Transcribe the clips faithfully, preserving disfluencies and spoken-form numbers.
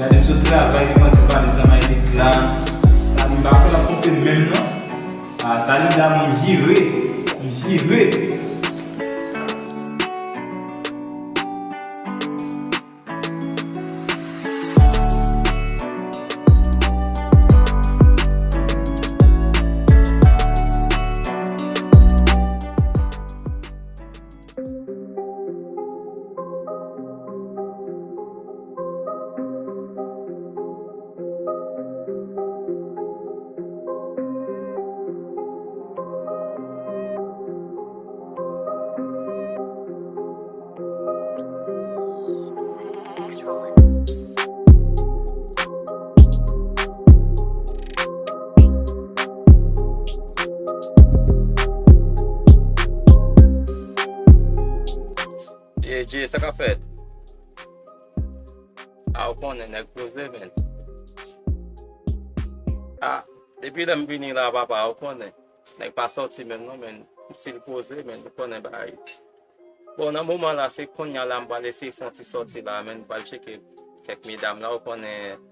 Gade m sot travay, li pran ti valiz nan may lit la. Sa li pa fè l ap konte menm non. Ah, sa li da m jire. M jire. Ye, Jay, sa k ap fèt? A, ou konnen, nèg poze, men. A, depi lè m vini la, papa, ou konnen. Nèg pa sòti menm non, men. M still poze, men, ou konnen bagay. Bon, nan moman la, se kounye a la, m pral eseye fè yon ti sòti la, men, m pral tcheke kèk medam la, ou konnen,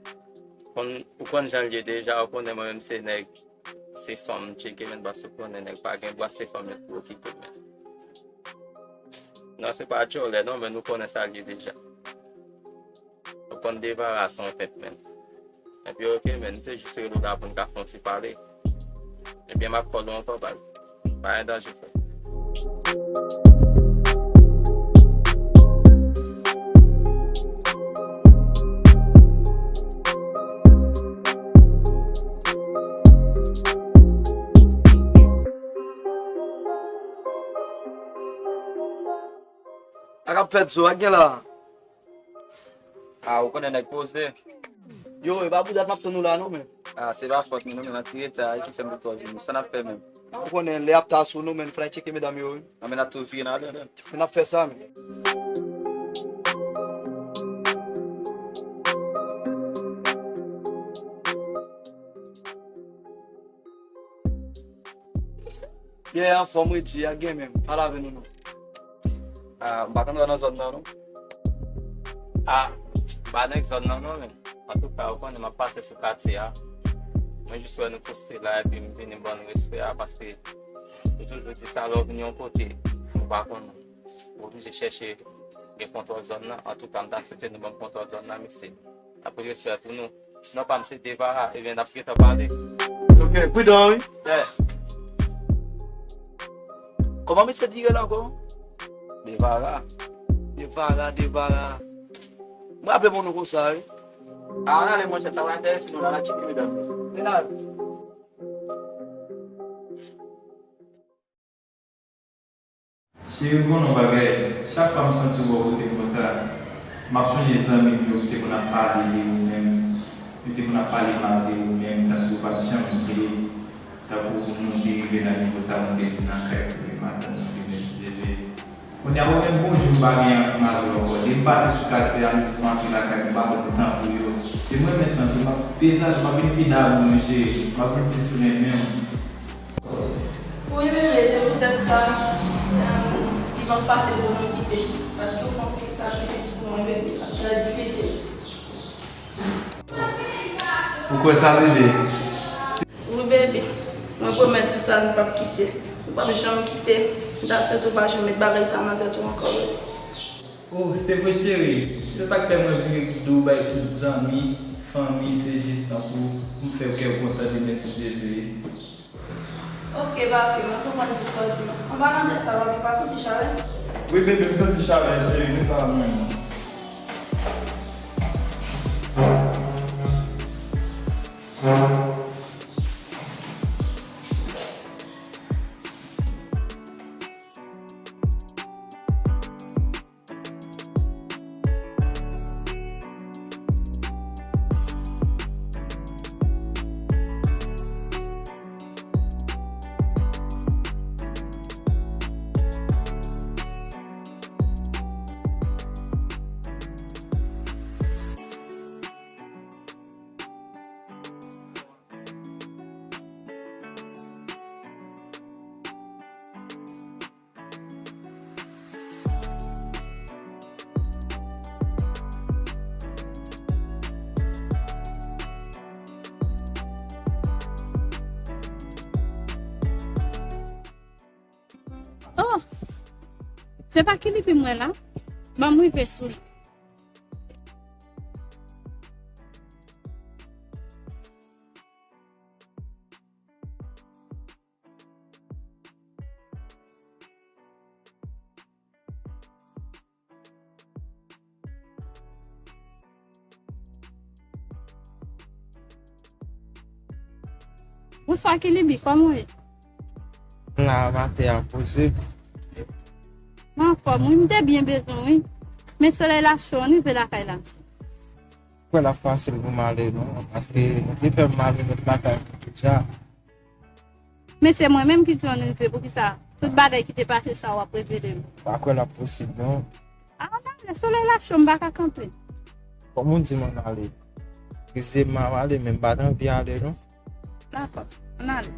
konn, ou konn jan l ye deja, ou konnen mwen menm se nèg, se fanm m tcheke, men, paske ou konnen nèg pa gen bwa, se fanm yo pou okipe, men. Non, se pa djòlè, non, men, ou konnen sa l ye deja. Ou konn Devara se yon pent, men. Epi, oke, men, m te jis rele w la pou n ka fè yon ti pale. Ebyen, m ap call ou ankò, baz. Pa gen danje, frè. Sa k ap fèt, Zo? Sa k gen la? A, ou konnen nèg poze. Yo, e pa pou dat m ap tann ou la non, men. A, se pa fòt mwen non, men, nan ti reta a ki fè m tou twò vini. Sa n ap fè menm? Ou konnen lè ap ta sou nou, men, fò n al tcheke medam yo, wi. Non, men, n ap tou vire n ale, non. Men n ap fè sa, men. Yè, anfòm wi, Dji, a gen menm. Pale avè nou non. A, m pa konn wè nan zòn nan non. A, m pa nèg zòn nan non, men. Antouka, ou konnen m ap pase sou katye a. Mwen jis wè nou poste la, epi m vini m ban nou respè a, paske yo toujou di sa, lè w vini yon kote, ou pa konn, ou oblije chèche gen kontwòl zòn nan. Antouka, m ta swete nou ban m kontwòl zòn nan, mesye. Anpil respè pou nou. Non pa m se Devara, ebyen n ap gentan pale. Ok, pridan wi. Yeah. Kòman mesye di rele ankò? Devara. Devara, Devara. M raple pou nou konsa wi. A, ann ale monchè, sa va enterese nou, ann al tcheke medam yo. Ann ale. Cheri, ou konnen yon bagay, chak fwa m santi w bò kote m konsa, m ap sonje zanmi m yo ki te konn ap pale de ou menm, yo te konn ap pale mal de ou menm, tankou yo pa t janm vle, tankou nou te rive nan nivo sa, nou te vin lakay pou de madanm, pou de mesye. Kounye a, mwen menm, gon jou m pa gen ansanm avè w ankò. Depi m pase sou katye a, m jis rantre lakay m, m pa konn tan pou yo. Se mwen menm santi m ap peze avè w, m ap vin pi damou w, cheri, m ap vin plis renmen w. Wi, bebe, se poutèt sa, em, li p ap fasil pou nou kite. Paske w fè anpil sakrifis pou mwen, bebe. L ap trè difisil. Ou kwè sa, bebe? Wi, bebe. Mwen pwomèt ou sa, nou p ap kite. Nou p ap janm kite. M ta swete w pa janm met bagay sa nan tèt ou ankò, bebe. Oh, se vre, cheri. Se sa k fè mwen vin di w bay tout zanmi, fanmi, se jis tankou pou m fè kè w kontan demen si Dye vle. Ok, papi, mwen konprann tout sa w di m. An palan de sa, papi, pa santi chalè? Wi, bebe, m santi chalè, cheri, vin pa mwen. Se pa Kilibi m wè la. Ban m rive sou li. Bonswa Kilibi, kòman w ye? M la, maten an poze. M anfòm, wi, m te byen bezwen w, wi. Men solèy la cho, ann rive lakay la. Kwè l ap fasil pou m ale non, paske li fè m mal nan tout bagay deja. Men se mwen menm ki di w ann rive, poukisa tout bagay ki te pase sa w ap revele m? Pa kwè l ap posib non. A, ann ale, solèy la cho, m pa ka kanpe. Kòm ou di m ann ale, egzakteman m ap ale, men m pa t anvi ale non. Dakò, ann ale.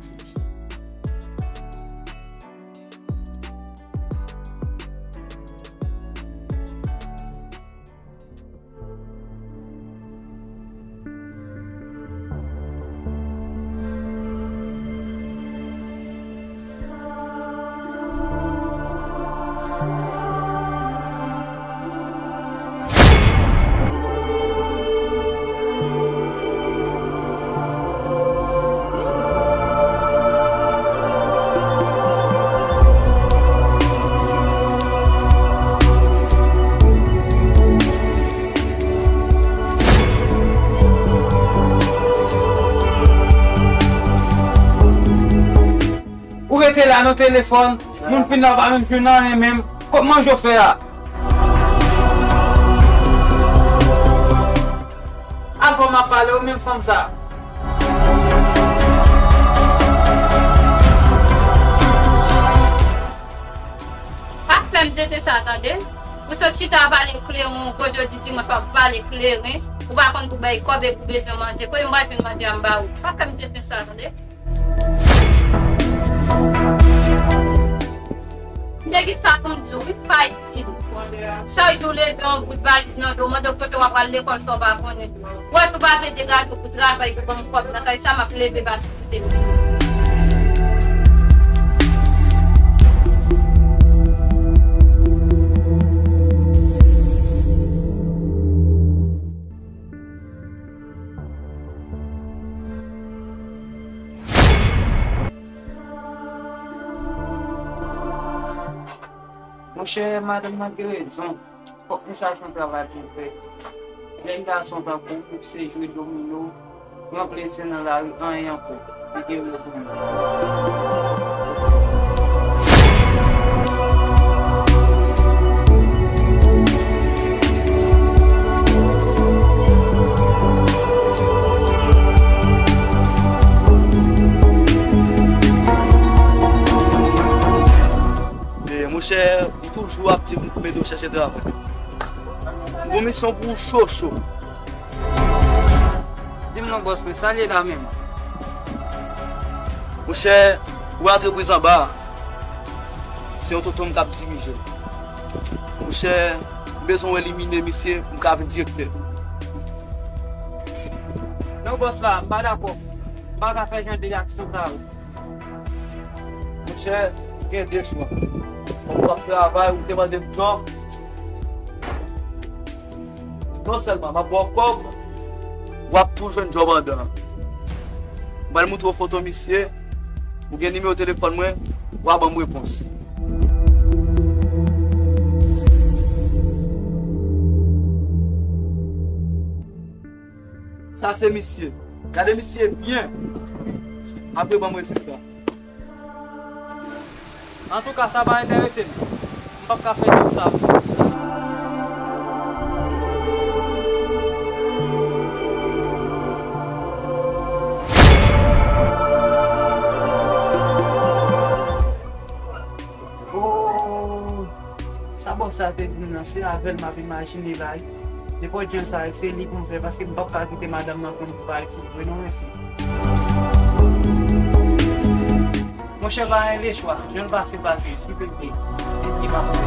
Ou rete la nan telefòn, moun fin la pa menm jwenn anyen menm. Kòb manje w fè a? Avè w m ap pale, ou menm fanm sa. Pa fè m tenten sa, tande. Ou sot chita ap vale kleren, gwo jodi dimanch w ap vale kleren. Ou pa konn pou bay kòb epi ou bezwen manje. Kote m pral jwenn manje a m ba ou? Pa fè m tenten sa, tande. M te gen sa pou m di w, wi, pa itil. Chak jou w leve yon bout valiz nan do w, mande w kote w ap pral lekòl sa w pa konnen. Ou wè si w pa vle degaje w pou travay pou ban m kòb nan kay sa, m ap leve pati kite m. Monchè, madanm nan gen rezon. Fòk nou chache yon travay pou fè. Jèn gason tankou w, se jwe domino, pran plezi nan lari, anyen ankò. Li gen rezon. E, monchè, ou toujou ap di m pou mete w chèche travay. M gon misyon pou ou cho cho. Di m non, bòs, men sa l ye la menm? Monchè, ou wè antrepriz anba a, se yon tonton m k ap dirije l. Monchè, m bezwen w elimine misye pou m ka vin direktè. Non, bòs la, m pa dakò. M pa ka fè jan de aksyon sa yo. Monchè, ou gen de chwa. Ou ap travay, ou te mande m djòb. Non sèlman m ap ba w kòb, w ap tou jwenn djòb anndan an. M pral moutre w foto misye, ou gen nimewo telefòn mwen, w a ban m repons. Sa se misye. Gade misye byen. Apre ban m rezilta. Antouka, sa pa enterese m. M p ap ka fè djòb sa. Oh, sa bòs sa te di m nan, se avè l m ap imajine la wi. Nenpòt jan sa, se li pou m fè, paske m p ap ka kite madanm nan konn pou pa itil vre non, mèsi. Monchè, pa gen lechwa, jan l pase, pase, kite l te, e ki pa fè.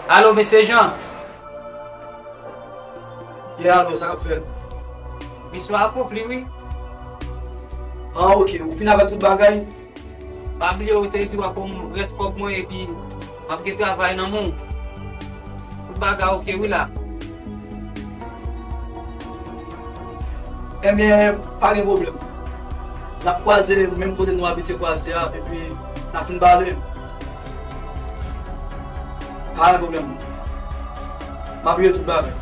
Alo, mesye Jan. Yeah, alo, sa k ap fèt? Misyon akonpli, wi. Ah, ok, ou fin avèk tout bagay? Pa bliye ou te di w ap ban m rès kòb mwen epi m ap gen travay nan men w. Tout bagay ok wi la. Ebyen, pa gen pwoblèm. N ap kwaze menm kote nou abitye kwaze a, epi n a fin pale. Pa gen pwoblèm. M ap bliye tout bagay.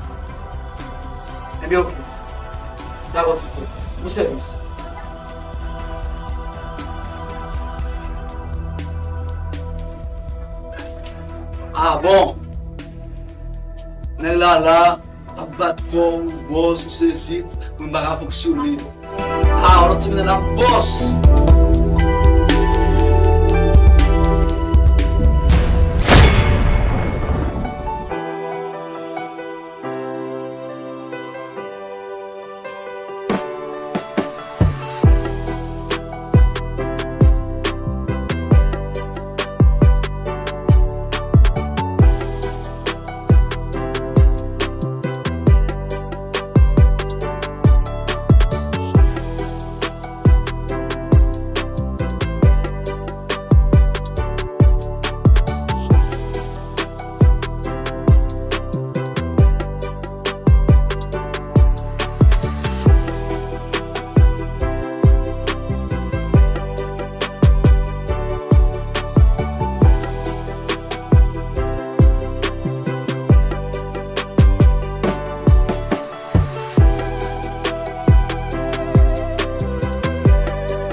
Ebyen, ok. Dakò, ti frè. Bon sèvis. Ah, bon. Nèg la la, ap bat kò w, wòz, ou sezi, mwen pa ka fonksyone. Ah, w ap tire nan bòs.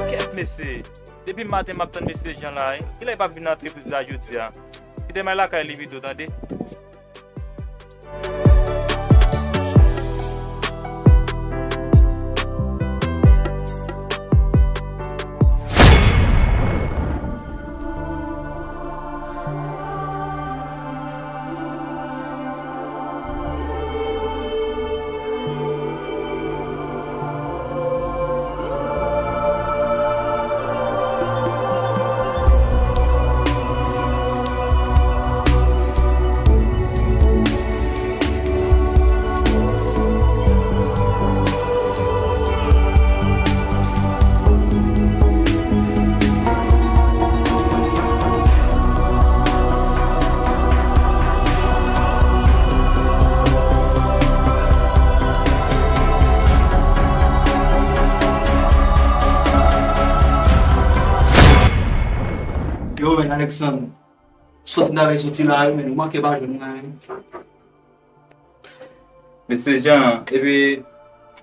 Kèt mesye, depi maten m ap tann mesye Jan la, wi. Kilè li p ap vin nan antrepriz la jodi a? Kite m al lakay li pito, tande. Yo, men Alexandre, sòti m t avè sòti la, yo, men ou manke pa jwenn mwen. Mesye Jan, epi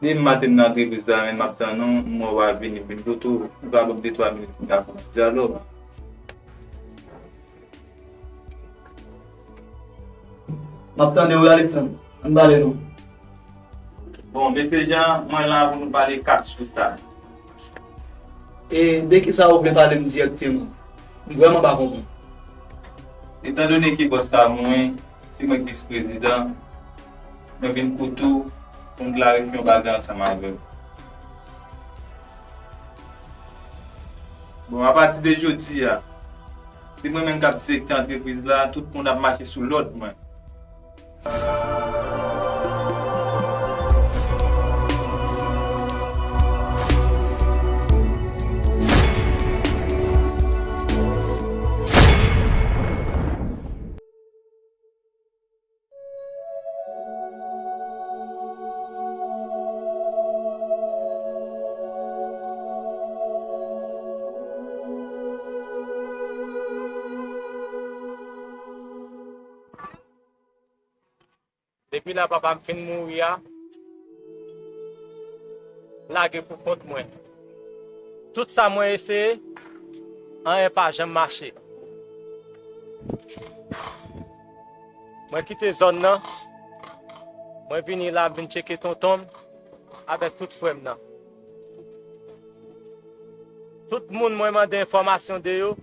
depi maten m nan antrepriz la, men m ap tann ou, m wè w pa vini, m vin kote w, ou ka ban m de twa minit pou m ka fè yon ti dyalòg. M ap tande w, Alexandre. Ann pale non. Bon, mesye Jan, mwen la pou nou pale kat sou tab. E de kisa ou vle pale m dirèkteman? M vrèman pa konprann. Etandone ke bòs la mwen, se mwen k vis prezidan, mwen vin kote w pou m klarifye yon bagay ansanm avè w. Bon, apati de jodi a, se mwen menm k ap direktè antrepriz la, tout moun ap mache sou lòd mwen. Depi lè papa m fin mouri a, lage pou kont mwen. Tout sa mwen eseye, anyen pa janm mache. Mwen kite zòn nan, mwen vini la, m vin tcheke tonton m avèk tout frè m nan. Tout moun mwen mande enfòmasyon de yo,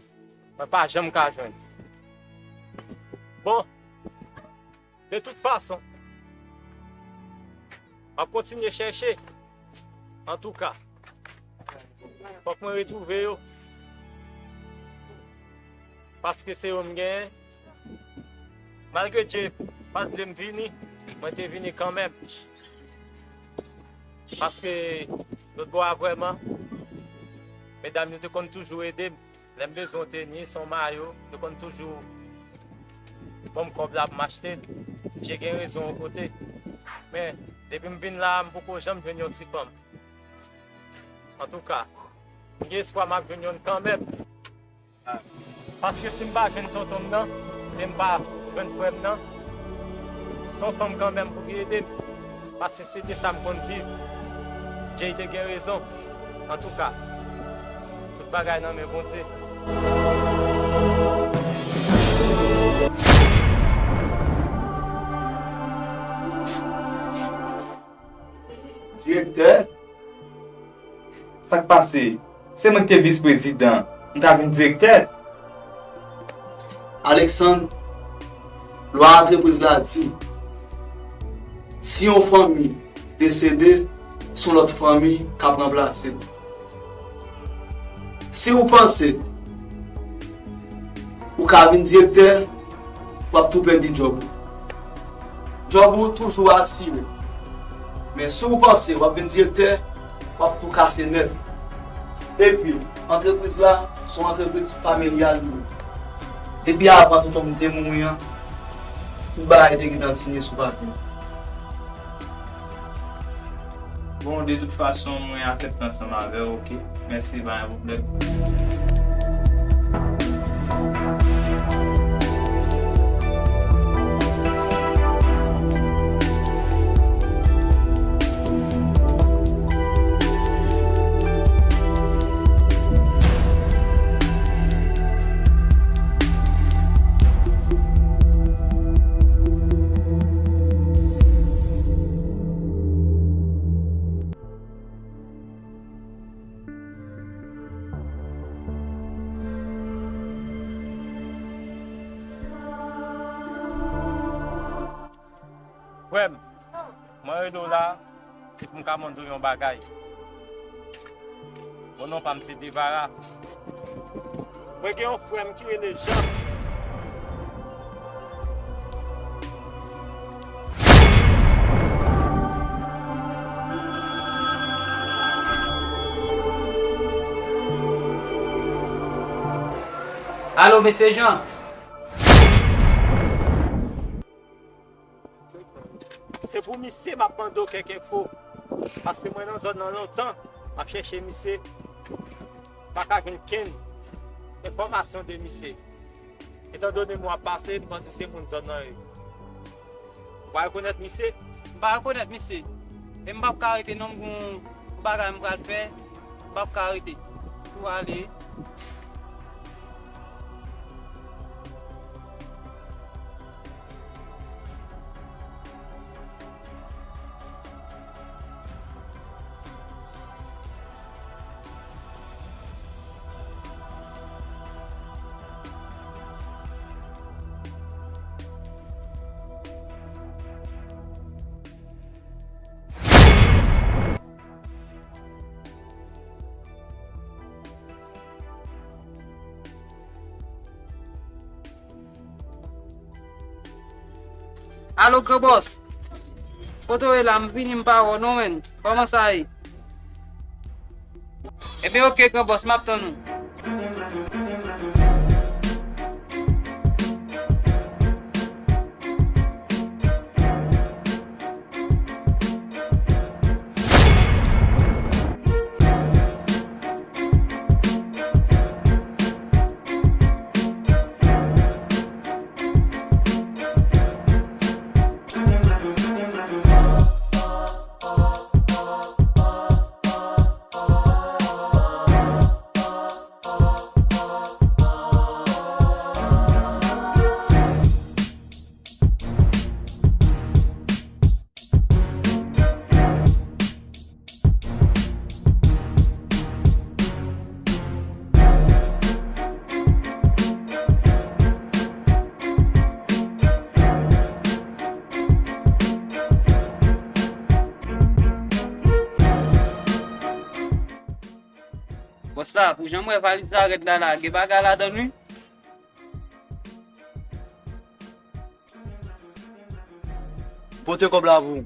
mwen pa janm ka jwenn. Bon, de tout fason, m ap kontinye chèche. Antouka, fòk mwen retwouve yo. Paske se yo m genyen. Malgre Dye pa t vle m vini, mwen te vini kanmenm. Paske lòt bò a vrèman, medam yo te konn toujou ede m. Lè m bezwen yon tenis, yon mayo, yo konn toujou ban m kòb la pou m achte l. Dye gen rezon yon kote. Men, depi m vin la a, m poko janm jwenn yon ti fanm. Antouka, m gen espwa m ap jwenn yonn kanmenm. Paske si m pa jwenn tonton m nan, e m pa jwenn frè m nan, se yon fanm kanmenm pou ki ede m. Paske se de sa m konn viv. Jay te gen rezon. Antouka, tout bagay nan men Bondye. Direktè? Sa k pase? Se mwen ki te vis prezidan. M ta vin direktè? Alexandre, lwa antrepriz la di, si yon fanmi desede, se yon lòt fanmi k ap ranplase l. Si ou panse ou ka vin direktè, w ap tou pèdi djòb ou. Djòb ou toujou asire. Men si ou panse w ap vin direktè, w ap tou kase nèt. Epi, antrepriz la, se yon antrepriz familyal li ye. Depi avan tonton m te mouri an, tout bagay te gentan siyen sou papye. Bon, de tout fason, mwen aksepte ansanm avè w, oke? Mèsi, pa gen pwoblèm. Frè m, mwen rele w la, se pou m ka mande w yon bagay. Bon, non pa m se Devara. Mwen gen yon frè m ki rele Jean. Alo, mesye Jean. Se pou misye m ap mande w kèk enfo. Paske mwen nan zòn nan lontan, m ap chèche misye. M pa ka jwenn kenn enfòmasyon de misye. Etandone mwen ap pase, m panse se moun zòn nan yo ye. Ou pa rekonèt misye? M pa rekonèt misye. E m p ap ka rete non, m gon yon bagay m pral fè. M p ap ka rete. Ou ale. Alo, Gran Bòs. Kote w ye la? M vini, m pa wè w non, menn. Kòman sa ye? Ebyen, oke, Gran Bòs, m ap tann ou. Bòs la, pou jan m wè valiz la rèd la la, gen bagay ladan l wi. pote kòb la pou ou.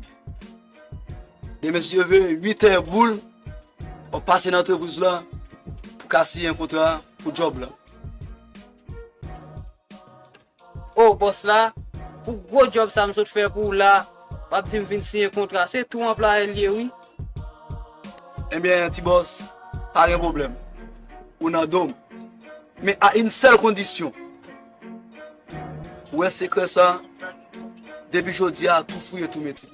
Demen, si Dye vle, uit è boul, w ap pase nan antrepriz la pou ka siyen kontra pou djòb la. O, bòs la, pou gwo djòb sa m sot fè pou w la, w ap di m vin siyen kontra. Se tou anplwaye l ye, wi. Ebyen, ti bòs, pa gen pwoblèm. Ou nan do m. Men a yon sèl kondisyon. Ou wè sekrè sa, depi jodi a, tou fouye, tou mete.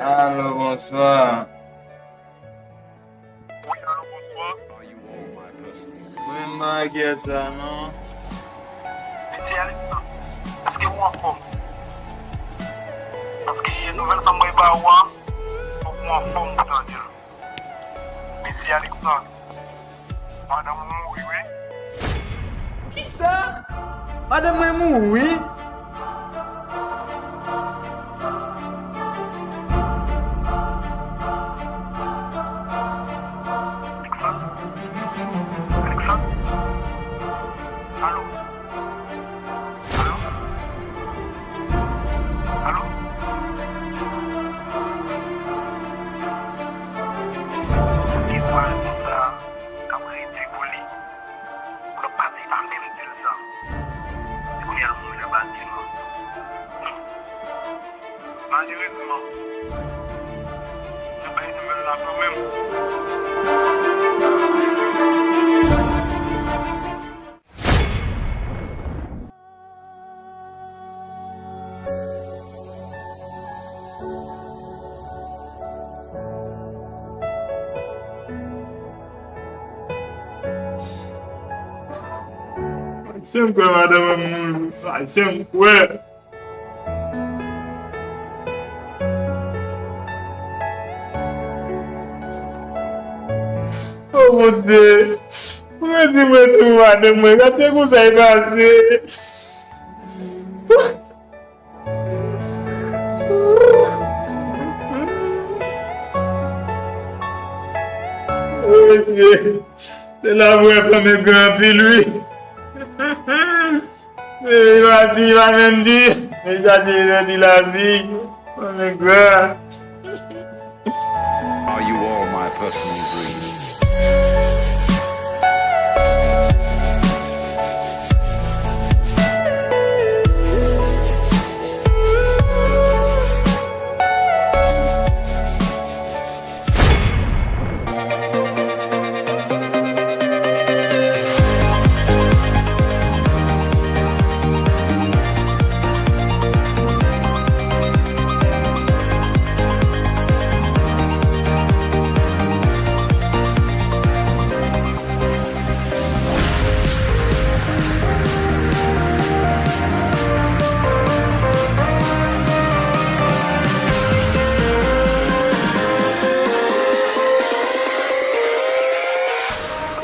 Alo, bonswa. Wi, alo, bonswa. Mwen pa enkyèt sa, non. Mesye Alexandre, èske ou anfòm? Paske nouvèl sa mwen ba ou an, fòk ou anfòm pou tande l. Mesye Alexandre, madanm ou mouri, wi. Kisa? Madanm mwen mouri? Alexandre? Alexandre? Alo? Alo? Alo? Ki vwa l konsa k ap redi pou li? Pou l ap pati, pa menm di l sa. Se kounye a l mouri nan batiman. Malerezman, nou pa gen nouvèl la kanmenm. Janm kwè madanm an mouri, sa janm kwè. O Bondye, mwen di mwen tou madanm mwen, gade kousa l pase. O Bondye, se la pou wè fanmi gran anpil, wi. Mezanmi, pa di, pa menm di. Mezanmi, mezanmi, lavi. Mezanmi, gran. Are you all my personal dreams?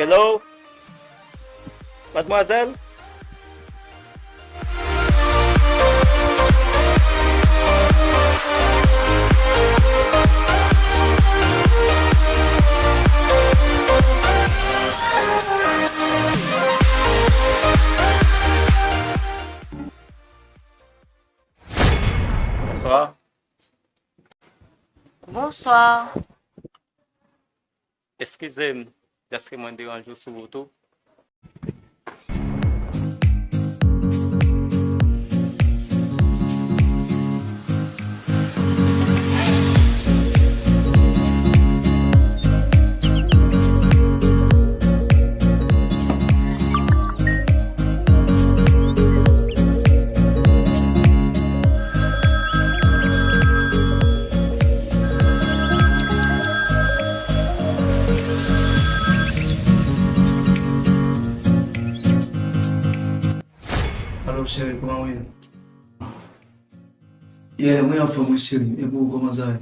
Hello? Madmwazèl? Bonswa. Bonswa. Eskize m dèske mwen deranje w sou wout ou. Cheri, kòman w ye? Yeah, mwen anfòm wi cheri, e pou ou kòman sa ye?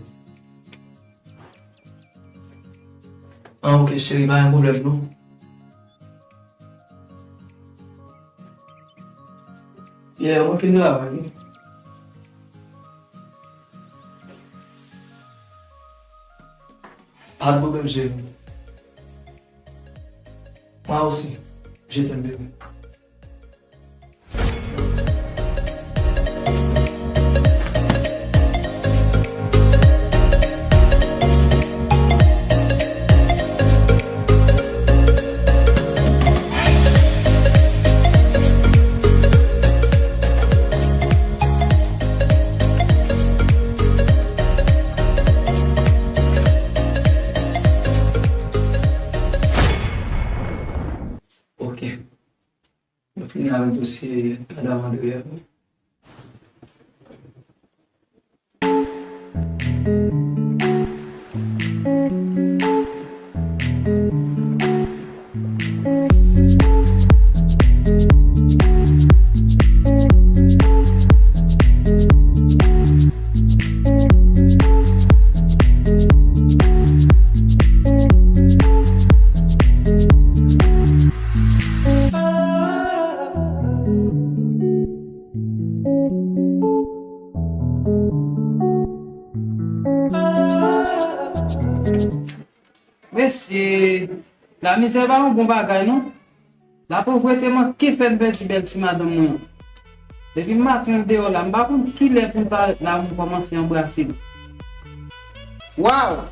Ah, ok cheri, pa gen pwoblèm non. Yeah, mwen fin travay wi. Pa de pwoblèm cheri. Moi aussi, je t'aime bébé. Ok. Nou fini avèk dosye madanm André a. Mesye, lamizè pa yon bon bagay non. Lapovrete manke fè m pèdi bèl ti madanm mwen an. Depi maten l deyò la, m pa konn kilè pou l parèt la pou m kòmanse anbrase l. Waw!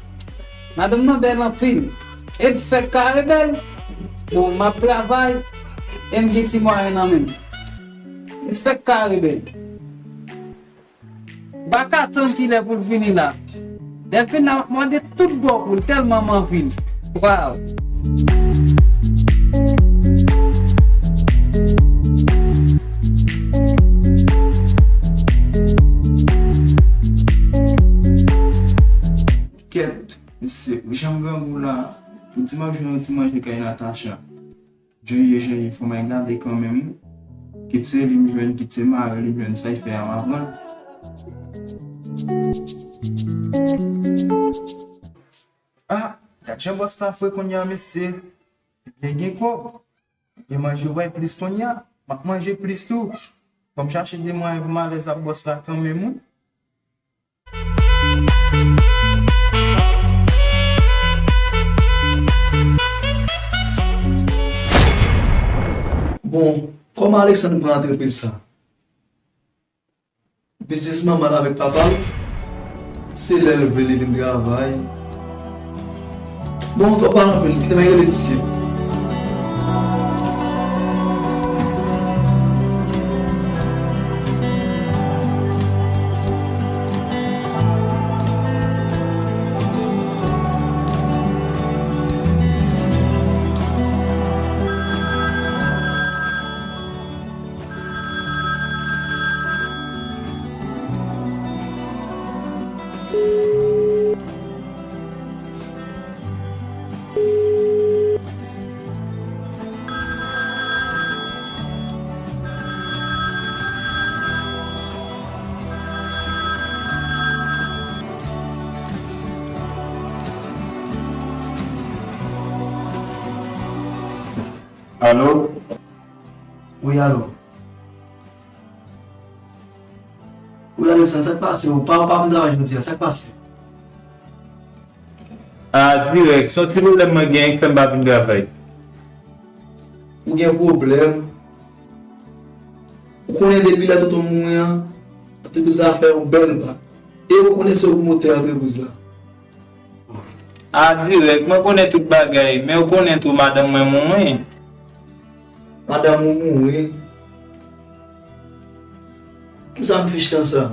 Madanm nan bèl anpil. E l fèk kare bèl. Bon, m ap travay e m gen ti mwayen nan men m. L fèk kare bèl. M pa ka tann kilè pou l vini la. Lè l vin la, m ap mande tout bò kou l, tèlman m anvi l. Waw! Kèt, mesye, pou jan m grangou la, pou di m ap jwenn yon ti manje kay Natacha. Jan ye, jan ye, fò m al gade kanmenm wi. Kit se li m jwenn, kit se mari li m jwenn, sa y fè a m ap pran l. Ah, gad jan bòs la fre kounye a, mesye. Ebyen gen kòb. Ebyen manje w bay plis kounye a. M ap manje plis tou. Fò m chache de mwayen pou m alèz ak bòs la kanmenm wi. Bon, kòman Alexandre pran antrepriz sa? Biznis manman l avèk papa l, se lè l vle li vin travay. Bon, ou twò pale anpil, kite m al rele misye. Alo? Wi, alo. Wi, Alexandre, sa k pase? Ou pa, ou pa vin travay jodi a, sa k pase? A, dirèk, se yon ti pwoblèm mwen genyen k fè m pa vin travay. Ou gen pwoblèm? Ou konnen depi lè tonton mouri an, antrepriz la fè yon bèl bak. E ou konnen se ou k motè antrepriz la. A, dirèk, mwen konnen tout bagay, men ou konnen tou madanm mwen mouri. Madanm ou mouri? Kisa m fich nan sa?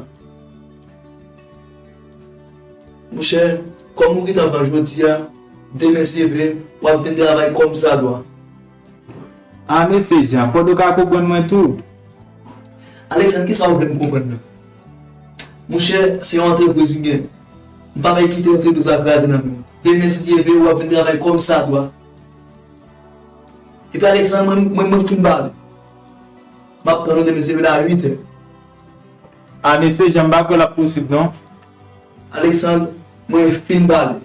Monchè, kòm ou gentan pran jodi a, demen si Dye vle, w ap vin travay kòmsadwa. A, mesye Jean, fòk ou ka konprann mwen tou. Alexandre, kisa w vle m konprann nan? Monchè, se yon antrepriz m gen. M pa vle kite antrepriz la kraze nan men w. Demen, si Dye vle, w ap vin travay kòmsadwa. Epi Alexandre, mwen, mwen, mwen fin pale. M ap tann ou demen, se vin a uit è. A, mesye, jan m pa kwè l ap posib, non. Alexandre, mwen fin pale.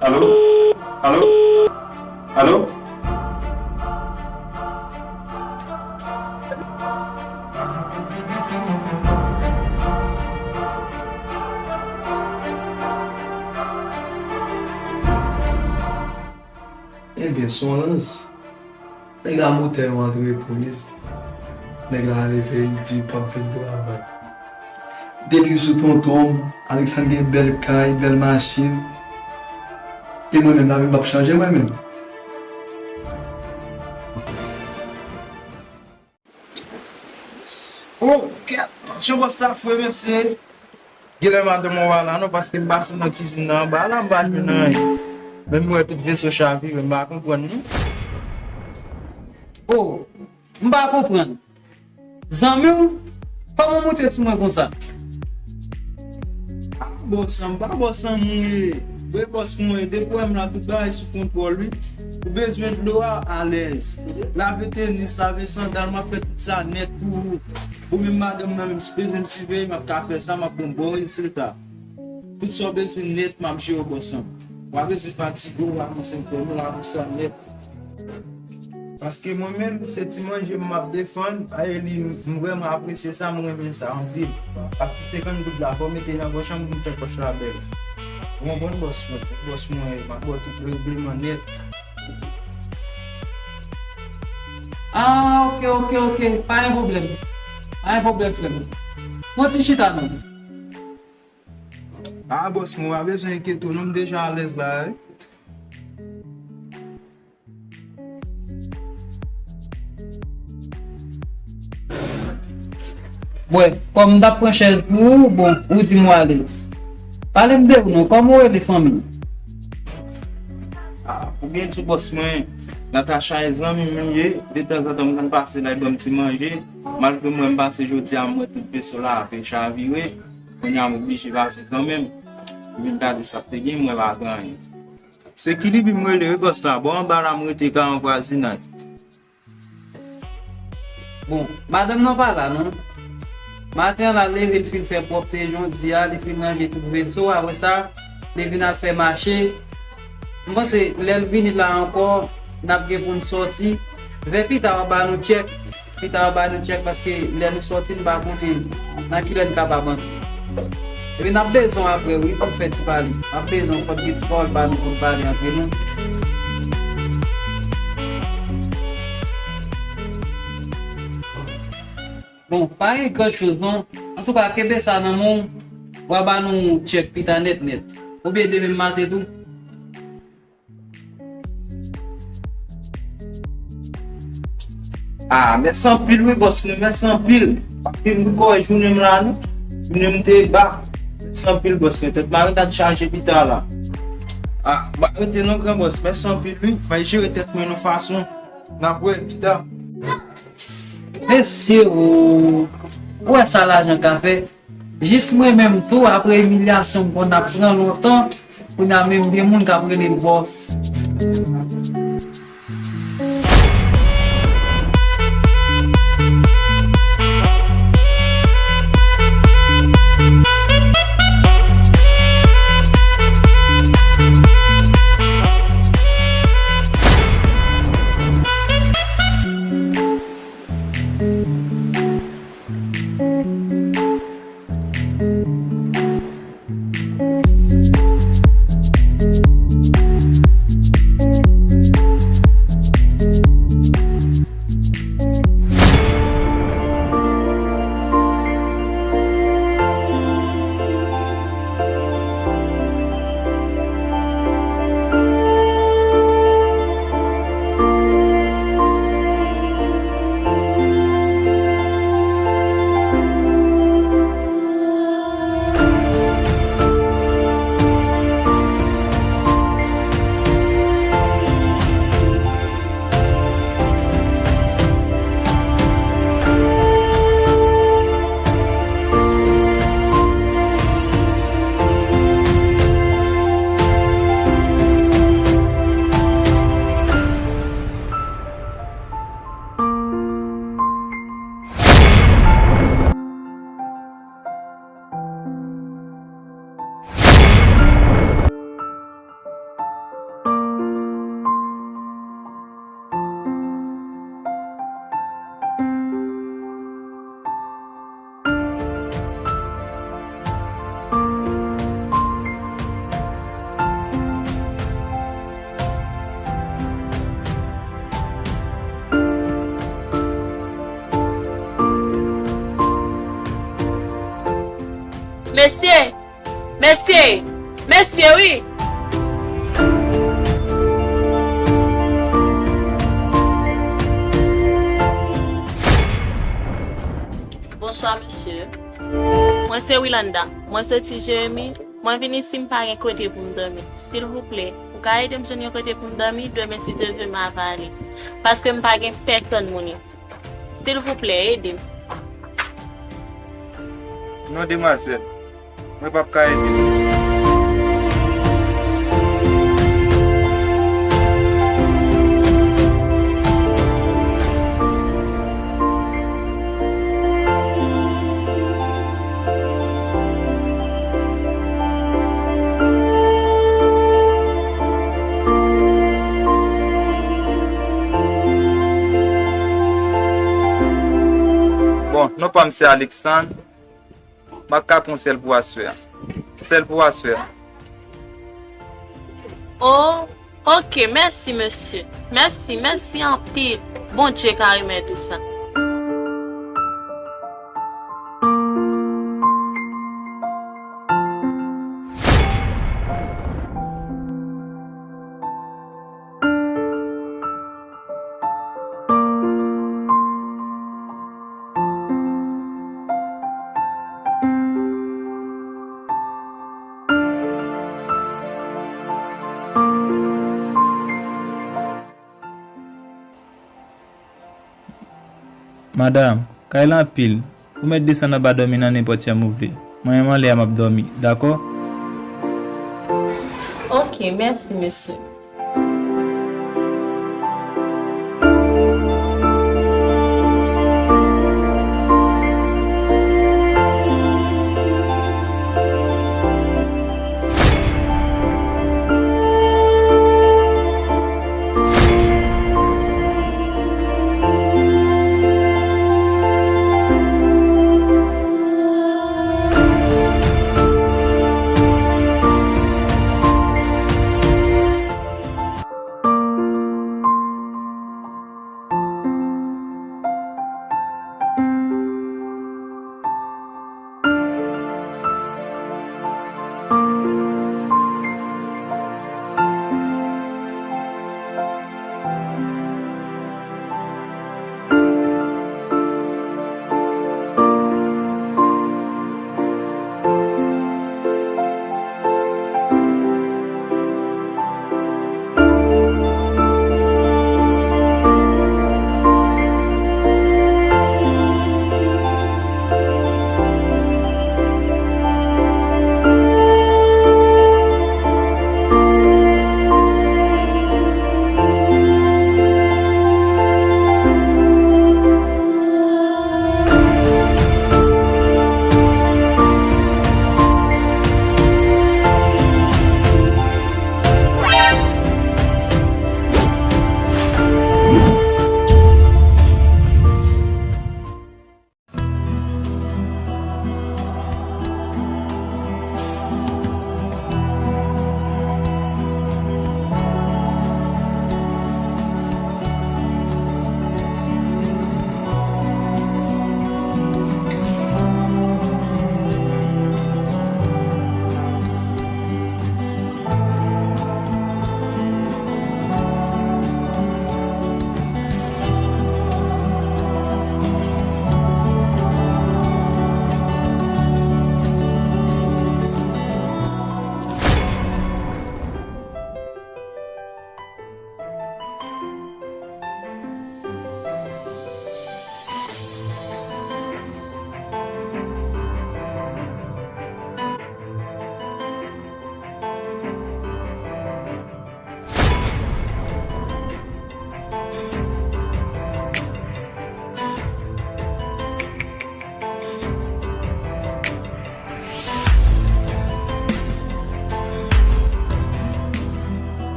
Alo? Alo? Alo? Ebyen, se yon lans. Nèg la motè yo antre pou li. Nèg la leve, li di l p ap vin travay. Depi sou tonton m, Alexandre gen bèl kay, bèl machin. E mwen menm, lavi m p ap chanje mwen menm. Oh, kèt! Jan bòs la fre, mesye. Genlè madanm mwen pa la non, paske m pase nan kizin nan anba la, m pa jwenn anyen. Menm m wè tout veso chavire, m pa konprann non. Oh, m pa konprann. Zanmi w, kòman w moute sou mwen konsa? Ah, bòs an, m pa bòs an mwen ye. Wi, bòs mwen ye. Depi w wè m la, tout bagay sou kontwòl, wi. Ou bezwen dlo a, alèz. Lave tenis, lave sandal, m ap fè tout sa nèt pou ou. Ou menm madanm nan menm, si bezwen m siveye, m ap ka fè sa, m ap ba w bon rezilta. Tout sa w bezwen nèt, m ap jere w, bòs an. W pa bezwen fatige w, w pa bezwen pè, nou la pou sa nèt. Paske mwen menm, se ti manje m ap defann, e li, m vrèman apresye sa, m renmen sa anpil. Ak ti senkant goud la, fò w mete nan pòch an pou m fè pòch la bèl. Ou konprann, bòs mwen? Bòs mwen, m ap ba w tout regleman nèt. Ah, ok, ok, ok. Pa gen pwoblèm. Pa gen pwoblèm, frè m. Pran ti chita non. Ah, bòs mwen, w pa bezwen enkyete w non, m deja alèz la, wi. Bon, kòm m t ap pran chèz pou ou, bon, ou di m w alèz. Pale m de ou non, kòman w rele, fanmi? Ah, ou byen di, bòs mwen, Natacha e zanmi m li ye, detanzantan m konn pase la, li ban m ti manje. Malgre mwen m pase jodi a, m wè tout veso la ap chavire. Kounye a m oblije pase kanmenm. M vin gade sa k te gen, m wè pa gen anyen. Se Kilibi m rele wi, bòs la. Bò anba la m rete, ka an vwazinay. Bon, madanm nan pa la non. Maten an la leve, li fin fè pwòpte jodi a, li fin ranje tout veso, apre sa, li vin al fè mache. M panse lè l vini la ankò, n ap gen pou n sòti. Vè pita w ap ba nou tchèk. Pita w ap ba nou tchèk paske lè nou sòti, n pa konnen nan kilè n kapab antre. Epi n ap bezwen w apre wi pou n fè ti pale. N ap bezwen w, fò n gen ti pawòl pa nou pou n pale antre nou. Bon, pa gen gran choz non. Antouka, kenbe sa nan men w. W a ba nou tchèk pita nèt nèt. Oubyen demen maten tou. Ah, mèsi anpil wi, bòs mwen, mèsi anpil. Paske m poko wè jounen m la non. Jounen m te ba. Mèsi anpil, bòs mwen. Tèt mwen ret ap chaje pita la. Ah, m pa rete non, gran bòs. Mèsi anpil wi. Mwen jere tèt mwen yon fason. N ap wè pita. Mesye o, ou wè sa lajan ka fè? Jis mwen menm tou, apre imilyasyon m konn ap pran lontan, kounye a menm gen moun k ap rele m bòs. Mwen se Wilanda. Mwen soti Jeremi. Mwen vin isi, m pa gen kote pou m dòmi. Silvouplè, ou ka ede m jwenn yon kote pou m dòmi? Demen, si Dye vle, m a va ale. Paske m pa gen pèsòn moun isi. Silvouplè, ede m. Non, demwazèl. Mwen p ap ka ede w. Bon, non pa m se Alexandre. M ap ka pran sèl pou aswè a. Sèl pou aswè a. Oh, ok, mèsi, mesye. Mèsi, mèsi anpil. Bondye ka remèt ou sa. Madanm, kay la anpil. Ou mèt desann anba dòmi nan nenpòt jan ou vle. Mwen menm anlè a m ap dòmi, dakò? Ok, mèsi, mesye.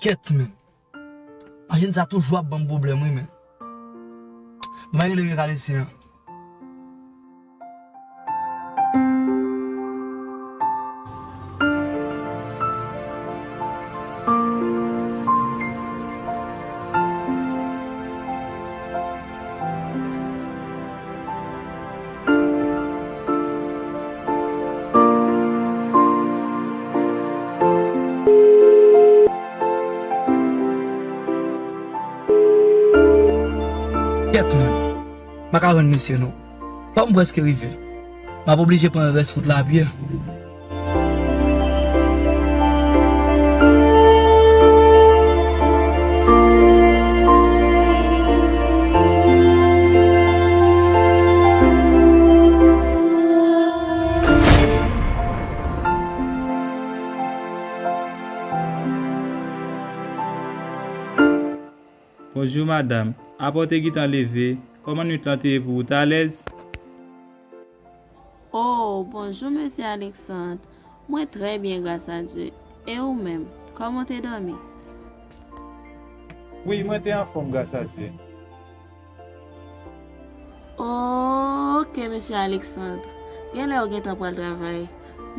Kèt, men. Machin sa toujou ap ban m pwoblèm, wi, men. M a rele mekanisi an. Kèt, men. M pa ka jwenn misye non. Fò m prèske rive. M ap oblije pran rès wout la a pye. Bonjou madanm, apa w te gentan leve? Kòman nwit lan te ye pou ou? Ou t alèz? Oh, bonjou mesye Alexandre. Mwen trè byen gras a Dye. E ou menm, kòman w te dòmi? Wi, mwen te anfòm gras a Dye. Ok mesye Alexandre, genlè ou gentan pral travay.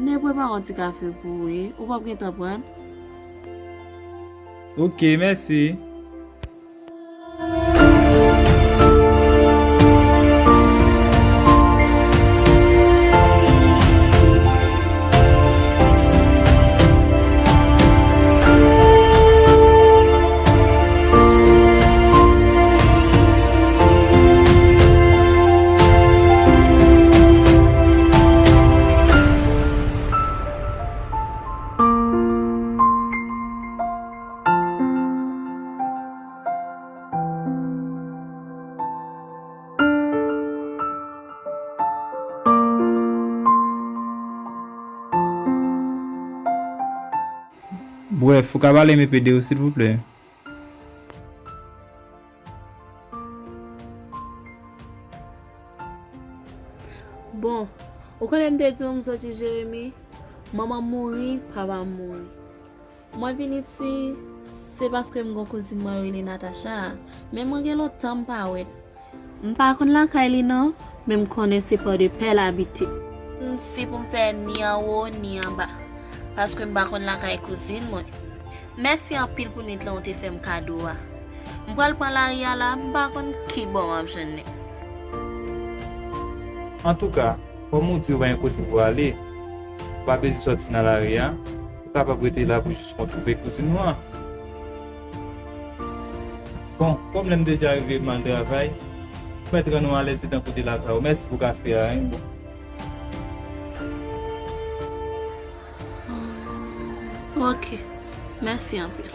M te prepare yon ti kafe pou ou wi, ou p ap gentan pran l? Ok, mèsi. Brèf, ou ka pale m enpe de ou, silvouplè? Bon, ou konnen m te di w m soti Jeremi? Manman m mouri, papa m mouri. Mwen vin isi, se paske m gen yon kouzin mwen rele Natacha, men mwen gen lontan m pa wè l. M pa konn lakay li non, men m konnen se Pòdepè l abite. Si pou m fè ni anwo, ni anba, paske m pa konn lakay kouzin mwen. Mèsi anpil pou nwit lan ou te fè m kado a. M pral pran lari a la, m pa konn ki bò m ap jwenn li. Antouka, kòm ou di ou pa gen kote pou w ale, ou pa bezwen sòti nan lari a, ou kapab rete la pou jis mwen twouve kouzin ou an. Bon, kòm lè m deja rive m al travay, ou mèt rann ou alèz etan kote lakay ou. Mèsi pou kafe a, wi. Bon. Ok, mèsi anpil.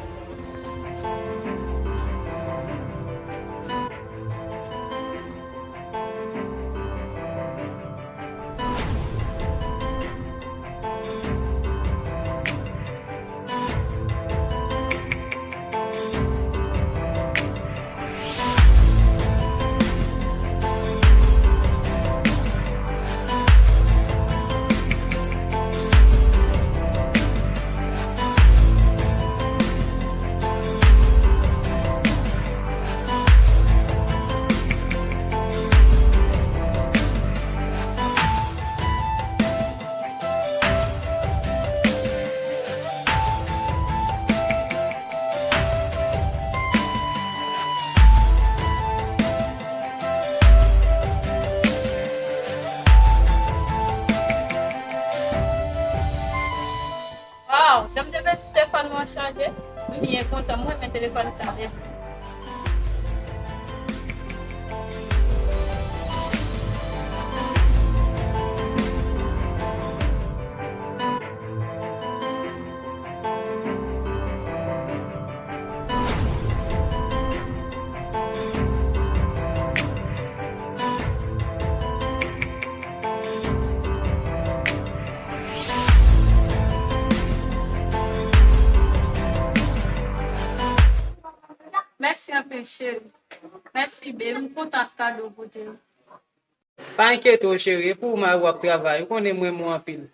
Waw, jan m te panse telefòn mwen chaje, m byen kontan, m renmen telefòn sa byen. Mèsi anpil, cheri. Mèsi, babe. M kontan ak kado w pote m. Pa enkyete w, cheri. E pou ou m a wè w ap travay. Ou konnen m renmen w anpil.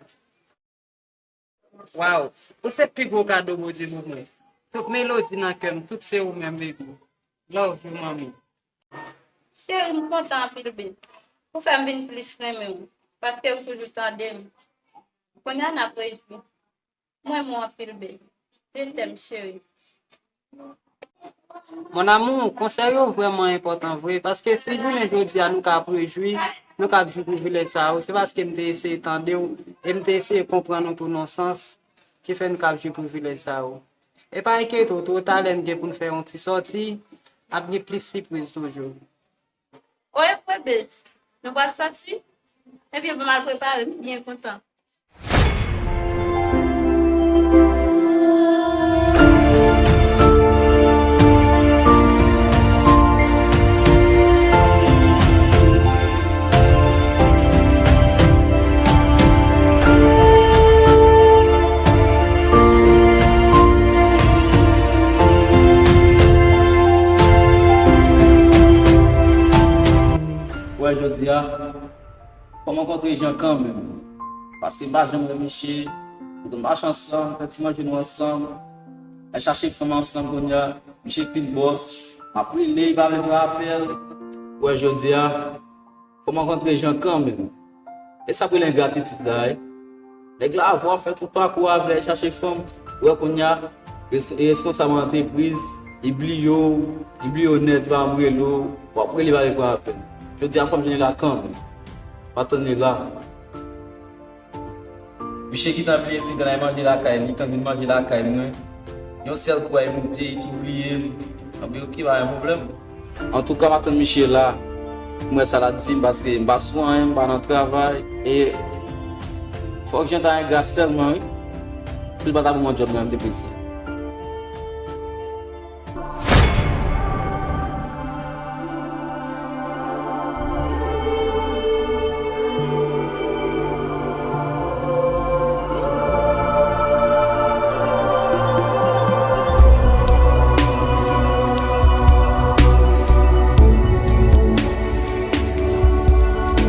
Waw, ou se pi gwo kado Bondye ban mwen. Tout melodi nan kè m, tout se ou menm, baby. Love you, manmi. Cheri, m kontan anpil, babe. Ou fè m vin plis renmen w, paske ou toujou tande m. Kounye a n ap rejwi. M renmen w anpil, babe. Je t'aime, cheri. Mon amour, konsèy yo vrèman enpòtan vre, paske si jounen jodi a nou ka ap rejwi, nou ka ap jwi privilèj sa yo, se paske m te eseye tande w, e m te eseye konprann ou tou nan sans ki fè n k ap jwi privilèj sa yo. E pa enkyete w, twò talè n gen pou n fè yon ti sòti, ap gen plis sipriz toujou. O, e vre, babe, nou pral sòti? Ebyen, ban m al prepare m, m byen kontan. Wè, jodi a, fò m rankontre Jan kanmenm. Paske m pa janm wè misye. Nou konn mache ansanm, fè ti manje nou ansanm. Al chache fanm ansanm kounye a. Misye fin bòs. M ap rele, li pa vle pran apèl. Wè, jodi a, fò m rankontre Jan kanmenm. E sa k rele engratitid la, wi. Nèg la avè w ap fè tout pakou avè l, chache fanm. Ou wè kounye a, res- e reskonsab antrepriz, li bliye w, li bliye w nèt, li pa janm rele w, w ap rele, li pa vle pran apèl. Jodi a, fò m jwenn li la kanmenm. M ap tann li la. Misye gentan bliye si l gentan al manje lakay li, li gentan vin manje lakay mwen. Yon sèl kou a li moute, li tou bliye m. Anben, oke, pa gen pwoblèm. Antouka, m ap tann misye la. M wè sa l ap di m, paske m pa sou anyen, m pa nan travay. E fòk Jan ta engra sèlman, wi. Si l pa ta ban mwen djòb nan antrepriz sa.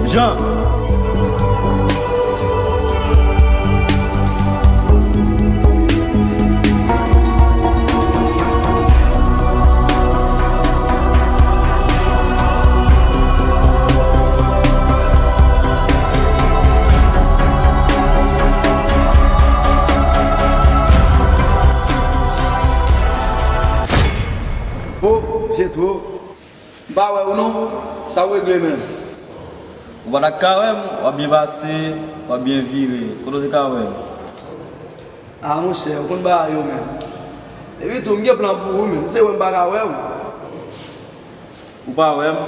Jan. O, Jetwo, m pa wè w non, sa w regle menm? Ou pa t ap ka wè m, w ap byen pase, w ap byen vire. Kote w te ka wè m? A, monchè, ou konn bagay yo menm. Epi tou, m gen plan pou ou menm, se wè m pa ka wè w. Ou pa wè m?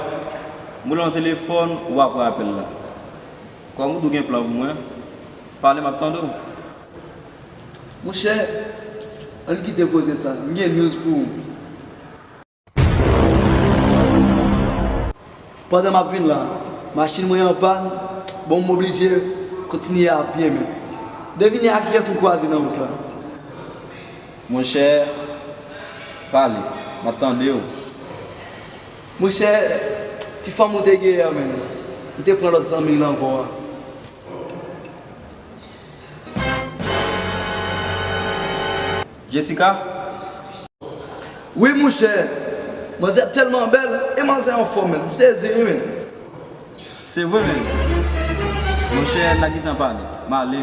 M rele w nan telefòn, ou pa pran apèl la. Kòm ou tou gen plan pou mwen, pale, m ap tande w. Monchè, ann kite koze sa, m gen news pou ou. Pandan m ap vin la, machin mwen an pàn, bon, m oblije kontinye a pye, men. Devine a kiyès m kwaze nan wout la. Monchè, pale, m ap tande w. Monchè, ti fanm ou te genyen an, men, m te pran lòt zanmi l ankò a. Jessica? Wi, monchè. Manzè tèlman bèl, e manzè anfòm, men. M sezi, wi, men. Se vre, men. Monchè, n a gentan pale. M ale.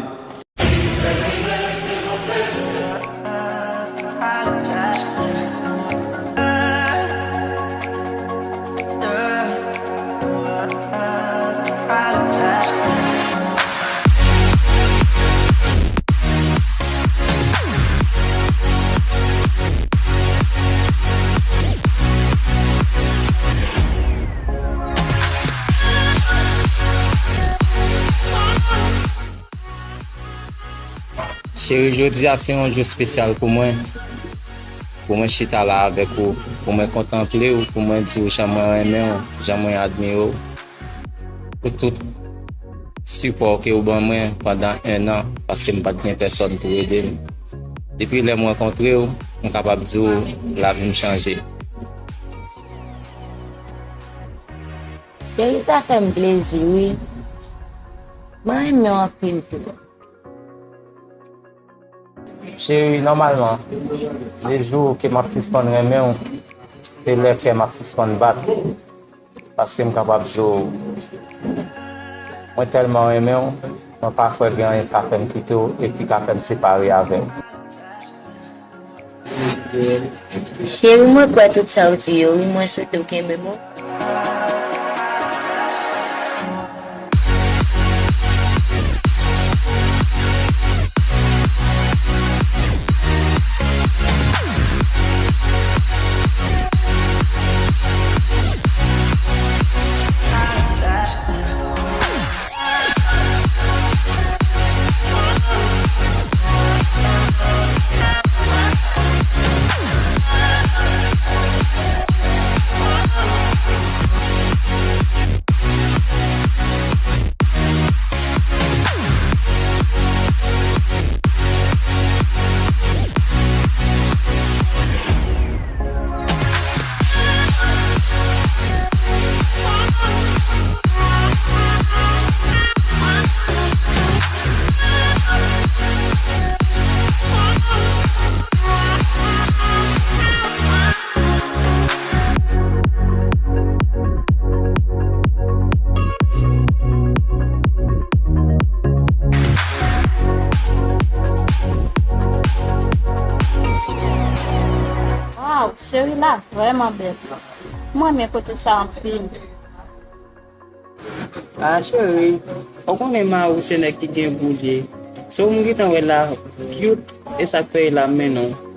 Cheri, jodi a se yon jou espesyal pou mwen. Pou mwen chita la avèk ou, pou mwen kontanple w, pou mwen di w jan mwen renmen w, jan mwen admire w. Pou tout sipò ke w ban mwen pandan en an, paske m pa t gen pèsòn pou ede m. Depi lè m rankontre w, m kapab di w lavi m chanje. Cheri, sa fè m plezi, wi. Mwen renmen w anpil tou. Cheri, nòmalman, le jou ke m ap sispann renmen w, se lè kè m ap sispann bat. Paske m kapab di w, mwen tèlman renmen w, mwen pa kwè gen anyen k ka fè m kite w e ki ka fè m separe avè w. Cheri, mwen kwè tout sa w di yo, wi, mwen swete w kenbe m, wi. Waw, cheri la vrèman bèl. Mwen renmen kote sa anpil. Ah cheri, ou konnen mari w se nèg ki gen boulye. Se ou m gentan wè la, cute, e sa k fè e la m mennen w.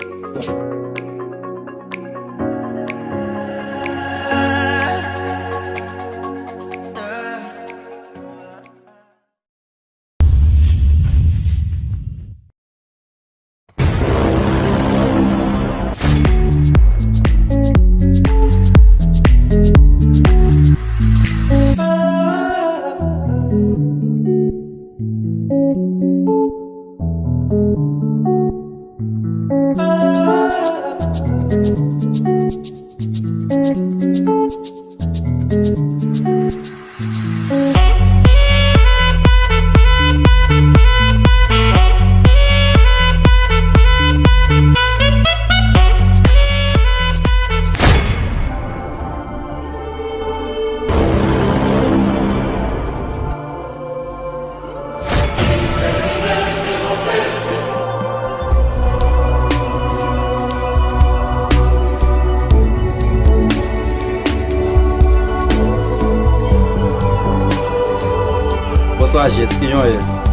Bonswa Jess, kijan w ye?